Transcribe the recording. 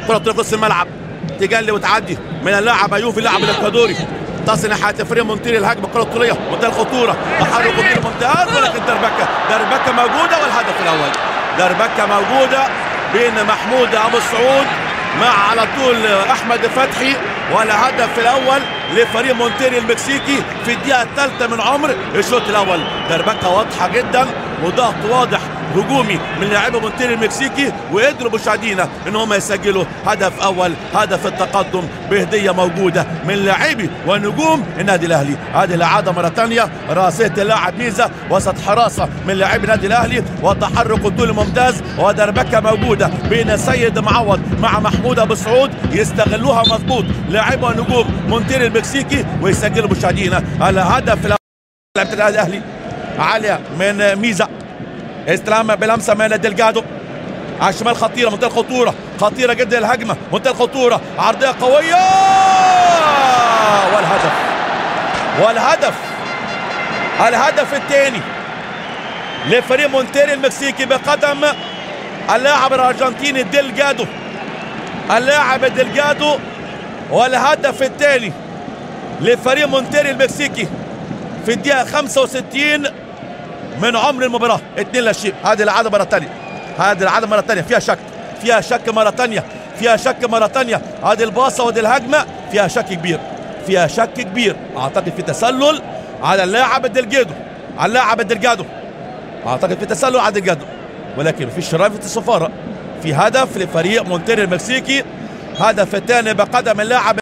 كره في نص الملعب تجلي وتعدي من اللاعب ايوفي اللاعب الاكوادوري، تصل ناحية فريق مونتيري. الهجمة الكره الطوليه منتهى الخطورة، تحرك مونتيري ممتاز، ولكن دربكه موجودة. والهدف الاول دربكه موجودة بين محمود ابو السعود مع على طول احمد فتحي، والهدف الاول لفريق مونتيري المكسيكي في الدقيقة الثالثة من عمر الشوط الاول. دربكه واضحة جدا وضغط واضح هجومي من لاعبي مونتيري المكسيكي، وقدروا مشاهدينا ان هم يسجلوا هدف اول، هدف التقدم بهديه موجودة من لاعبي ونجوم النادي الاهلي. هذه الاعادة مرة ثانية، راسية اللاعب ميزة وسط حراسة من لاعبي النادي الاهلي، وتحرك الطول ممتاز، ودربكه موجودة بين سيد معوض مع محمود ابو سعود، يستغلوها مظبوط لاعبي ونجوم مونتيري المكسيكي ويسجلوا مشاهدينا الهدف الاول. لعبه الاهلي عالية من ميزة، استلام بلمسه من دلجادو على الشمال، خطيرة منتهى الخطورة، خطيرة جدا الهجمة، منتهى الخطورة، عرضية قوية، والهدف والهدف الهدف الثاني لفريق مونتيري المكسيكي بقدم اللاعب الارجنتيني دلجادو، اللاعب دلجادو، والهدف الثاني لفريق مونتيري المكسيكي في الدقيقة 65 من عمر المباراة، 2-0. هذه العادة مرة ثانية، هذه العادة مرة ثانية، فيها شك، فيها شك مرة ثانية، فيها شك مرة ثانية. هذه الباصة وهذه الهجمة فيها شك كبير، فيها شك كبير. أعتقد في تسلل على اللاعب دلجادو، على اللاعب دلجادو، أعتقد في تسلل على دلجادو، ولكن مفيش رافة الصفارة. في هدف لفريق مونتيري المكسيكي، هدف الثاني بقدم اللاعب